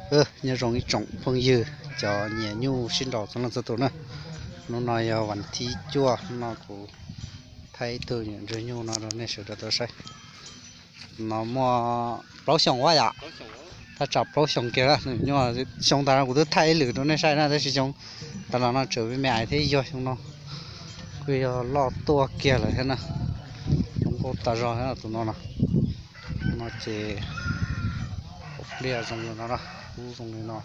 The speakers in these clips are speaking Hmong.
Nyob zoo ib tsoom phooj ywg cov nyiam nyuj sib nraus txhua leej txhua tus na. Hnub no yog vas thib cuaj, hnub no kuv thaij ib tug nyuam ntsuag nyuj no rau nej sawv daws tau saib. No muaj plaub xyoos ua yom, thaj tsam plaub xyoos kiag, xyoo tas no kuv twb thaij ib lwm rau nej saib na, tab sis xyoo tas los no tseem me me aiv thiab, yog xyoo no kuj yog loj tuaj kiag lawm thiab na. Zoo nkauj tas zog thiab tus no no. No ces pliaj zoo li no, kub zoo li no,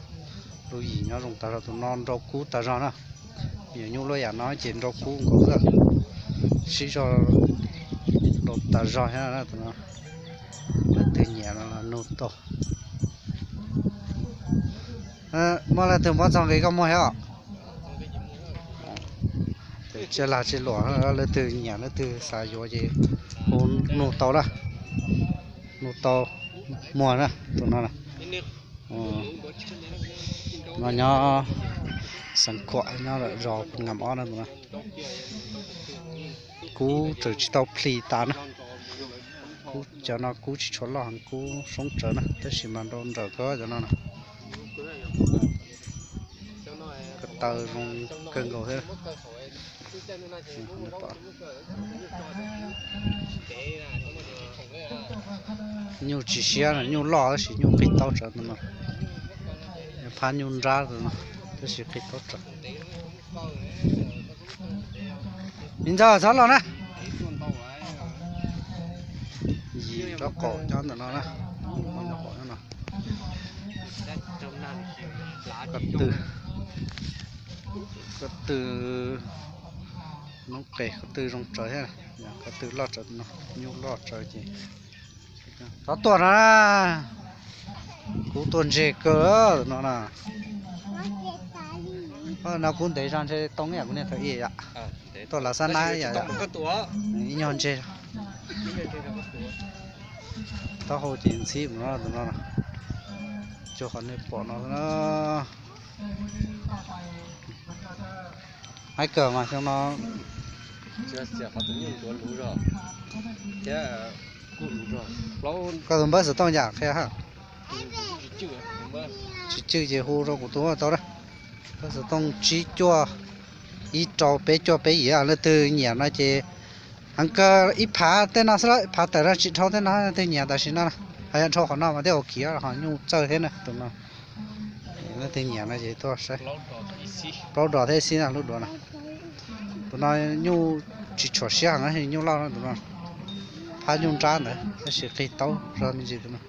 lub yim nyob zoo tas zog, tus no nrau kub tas zog na. Nyuam nyuj lub yam no ces nrau kub nkaus xwb, sib zog nrau tas zog thiab tus no. Leej twg nyiam no los nug tau. Muaj leej twg muab txog nqi koj muag thiab os? Tsiaj lag tsiaj luam, leej twg nyiam leej twg xav yuav ces hu nug tau na, nug tau muag na tus no. No nyob Xeev Khuam, nyob zos Phoo Ngam Ob no. Kub tseem tsis tau plhis tas na, kub cov no kub tsis tshua loj heev, kub soob tsawv na, tab sis mas nrau nrawm kawg cov no na. Ko taw zoo kawg nkaus thiab. Nyuj tsis siab, nyuj loj tab sis nyuj qig taub tsawv no. Phab nyuj nrab no tab sis qig taub tsawv. Niam ntxawm txhob los na. Yim nraub qaum nyob ntawm no na. Ko tw, ko tw, noob qes ko tw zoo tsawv thiab, ko tw loj tsawv no, nyuj loj tsawv ces. Txhob tuaj na, kub tuaj ntseg kawg no na. No kub ntev zog ntshe too ib yam kuv niag thaum ub yom, tuaj lav xab nab yom, ib nyuag ntseg. Taub hau ces ntxhib mus no, tus no, cuag qhov nej pom no na. Haib kawg mas xyoo no. Koj tus npawb xov tooj yam qhia ha. Tsis cwj ces hu rau kuv tus tau na. Npawb xov tooj tsib cuaj ib rau peb cuaj peb yim, leej twg nyiam no ces heev kawg ib phav tej no xwb, ib phav tawm no tsis dhau tej no, leej twg nyiam tam sim no. Ho yog dhau qhov no mas tej zaum khiav ho nyuj txawj thiab na tus no. Leej twg nyiam no ces tuaj saib. Plaub dos thiab xib na lub duav no. Tus no nyuj tsis tshua siab heev, nyuj loj tus no. Phab nyuj nrab ntawd tab sis qig taub zog me ntsis tus no.